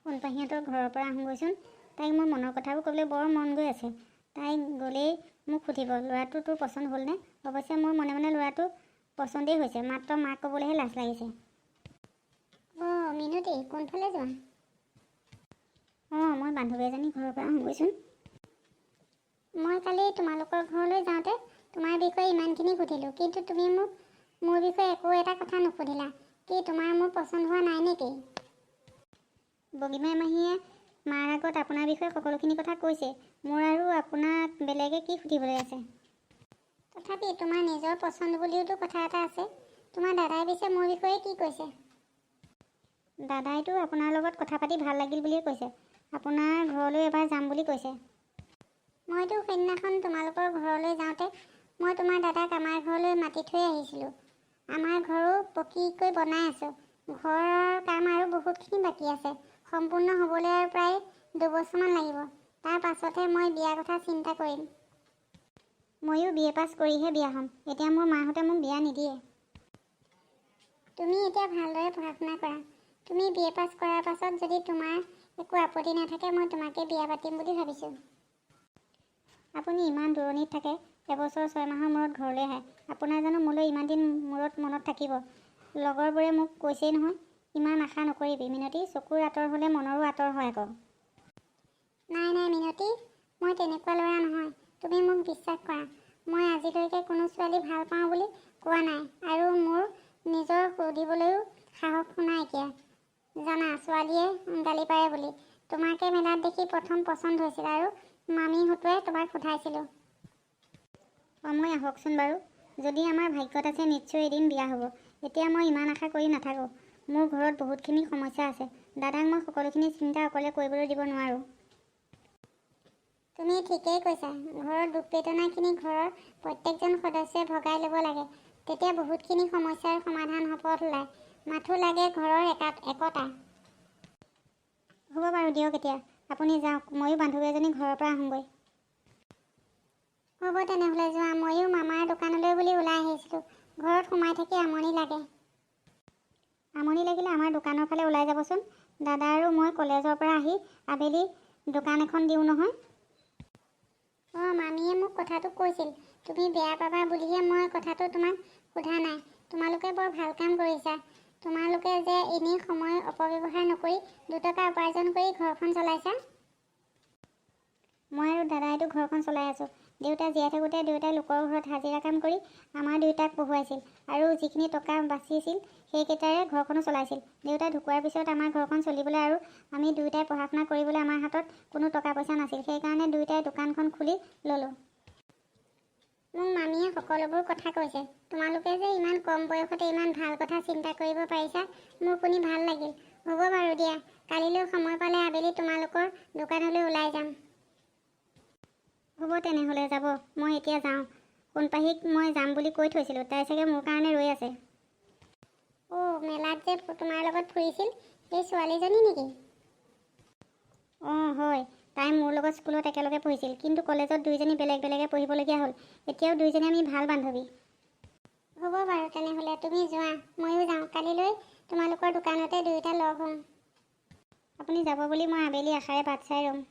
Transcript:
সোণপাহীহঁতৰ ঘৰৰ পৰা আহোঁগৈচোন। তাইক মোৰ মনৰ কথাবোৰ ক'বলৈ বৰ মন গৈ আছে। তাই গ'লেই মোক সুধিব, ল'ৰাটো তোৰ পচন্দ হ'লনে? অৱশ্যে মোৰ মনে মনে ল'ৰাটো পচন্দেই হৈছে, মাত্ৰ মাক ক'বলৈহে লাজ লাগিছে। অঁ মিনতি, কোনফালে যোৱা? অঁ, মই বান্ধৱী এজনী ঘৰৰ পৰা আহোঁগৈচোন। মই কালি তোমালোকৰ ঘৰলৈ যাওঁতে তোমাৰ বিষয়ে ইমানখিনি সুধিলোঁ, কিন্তু তুমি মোক মোৰ বিষয়ে একো এটা কথা নুসুধিলা। কি, তোমাৰ মোৰ পচন্দ হোৱা নাই নেকি? বগীমাই মাহীয়ে মাৰ আগত আপোনাৰ বিষয়ে সকলোখিনি কথা কৈছে। মোৰ আৰু আপোনাক বেলেগে কি সুধিবলৈ আছে? তথাপি তোমাৰ নিজৰ পচন্দ বুলিওতো কথা এটা আছে। তোমাৰ দাদাই পিছে মোৰ বিষয়ে কি কৈছে? দাদাইতো আপোনাৰ লগত কথা পাতি ভাল লাগিল বুলিয়ে কৈছে। আপোনাৰ ঘৰলৈ এবাৰ যাম বুলি কৈছে। মইতো সেইদিনাখন তোমালোকৰ ঘৰলৈ যাওঁতে মই তোমাৰ দাদাক আমাৰ ঘৰলৈ মাতি থৈ আহিছিলোঁ। আমাৰ ঘৰো পকীকৈ বনাই আছোঁ। ঘৰৰ কাম আৰু বহুতখিনি বাকী আছে। সম্পূৰ্ণ হ'বলৈ আৰু প্ৰায় 2 বছৰমান লাগিব। তাৰ পাছতহে মই বিয়া কথা চিন্তা কৰিম। ময়ো বি এ পাছ কৰিহে বিয়া হ'ম। এতিয়া মোৰ মাহঁতে মোক বিয়া নিদিয়ে। তুমি এতিয়া ভালদৰে পঢ়া শুনা কৰা। তুমি বি এ পাছ কৰাৰ পাছত যদি তোমাৰ একো আপত্তি নাথাকে, মই তোমাকে বিয়া পাতিম বুলি ভাবিছোঁ। আপুনি ইমান দূৰণিত থাকে, এবছৰ 6 মাহৰ মূৰত ঘৰলৈ আহে। আপোনাৰ জানো মোলৈ ইমান দিন মূৰত মনত থাকিব? লগৰবোৰে মোক কৈছেই নহয়, ইমান আশা নকৰিবি মিনতি, চকুৰ আঁতৰ হ'লে মনৰো আঁতৰ হয় আকৌ। নাই নাই মিনতি, মই তেনেকুৱা ল'ৰা নহয়। তুমি মোক বিশ্বাস কৰা। মই আজিলৈকে কোনো ছোৱালী ভাল পাওঁ বুলি কোৱা নাই আৰু মোৰ নিজৰ সুধিবলৈও সাহস নাইকিয়া। জানা, ছোৱালীয়ে গালি পাৰে বুলি। তোমাকে মেলাত দেখি প্ৰথম পচন্দ হৈছিল আৰু মামী হতুৱাই তোমাক সোধাইছিলোঁ। সময় আহকচোন বাৰু। যদি আমাৰ ভাগ্যত আছে, নিশ্চয় এদিন বিয়া হ'ব। এতিয়া মই ইমান আশা কৰি নাথাকোঁ। মোৰ ঘৰত বহুতখিনি সমস্যা আছে। দাদাক মই সকলোখিনি চিন্তা অকলে কৰিবলৈ দিব নোৱাৰোঁ। তুমি ঠিকেই কৈছা। ঘৰৰ দুখ বেদনাখিনি ঘৰৰ প্ৰত্যেকজন সদস্যই ভগাই ল'ব লাগে। তেতিয়া বহুতখিনি সমস্যাৰ সমাধান পথ ওলায়। মাথো লাগে ঘৰৰ একতা। হ'ব বাৰু দিয়ক, এতিয়া আপুনি যাওক। ময়ো বান্ধৱী এজনী ঘৰৰ পৰা আহোঁগৈ। হ'ব তেনেহ'লে, যোৱা। ময়ো মামাৰ দোকানলৈ বুলি ওলাই আহিছিলোঁ। ঘৰত সোমাই থাকি আমনি লাগে। আমনি লাগিলে আমাৰ দোকানৰ ফালে ওলাই যাবচোন। দাদা আৰু মই কলেজৰ পৰা আহি আবেলি দোকান এখন দিওঁ নহয়। অঁ, মামীয়ে মোক কথাটো কৈছিল। তুমি বেয়া পাবা বুলিহে মই কথাটো তোমাক সোধা নাই। তোমালোকে বৰ ভাল কাম কৰিছা। তোমালোকে যে এনেই সময় অপব্যৱহাৰ নকৰি দুটকা উপাৰ্জন কৰি ঘৰখন চলাইছা। মই আৰু দাদাইতো ঘৰখন চলাই আছোঁ। দেউতা জীয়াই থাকোঁতে দেউতাই লোকৰ ঘৰত হাজিৰা কাম কৰি আমাৰ দুয়োটাক পঢ়ুৱাইছিল আৰু যিখিনি টকা বাচিছিল, সেইকেইটাৰে ঘৰখনো চলাইছিল। দেউতা ঢুকোৱাৰ পিছত আমাৰ ঘৰখন চলিবলৈ আৰু আমি দুয়োটাই পঢ়া শুনা কৰিবলৈ আমাৰ হাতত কোনো টকা পইচা নাছিল। সেইকাৰণে দুয়োটাই দোকানখন খুলি ল'লোঁ। মোক মামীয়ে সকলোবোৰ কথা কৈছে। তোমালোকে যে ইমান কম বয়সতে ইমান ভাল কথা চিন্তা কৰিব পাৰিছা, মোৰ শুনি ভাল লাগিল। হ'ব বাৰু দিয়া, কালিলৈ সময় পালে আবেলি তোমালোকৰ দোকানলৈ ওলাই যাম। হ'ব তেনেহ'লে, যাব। মই এতিয়া যাওঁ। সোণপাহীক মই যাম বুলি কৈ থৈছিলোঁ। তাই চাগে মোৰ কাৰণে ৰৈ আছে। অ' মেলাত যে তোমাৰ লগত ফুৰিছিল, সেই ছোৱালীজনী নেকি? অঁ হয়। তাই মোৰ লগত স্কুলত একেলগে পঢ়িছিল, কিন্তু কলেজত দুয়োজনী বেলেগ বেলেগে পঢ়িবলগীয়া হ'ল। এতিয়াও দুয়োজনী আমি ভাল বান্ধৱী। হ'ব বাৰু তেনেহ'লে, তুমি যোৱা, ময়ো যাওঁ। কালিলৈ তোমালোকৰ দোকানতে দুয়োটা লগ হ'ম। আপুনি যাব বুলি মই আবেলি আশাৰে বাট চাই ৰ'ম।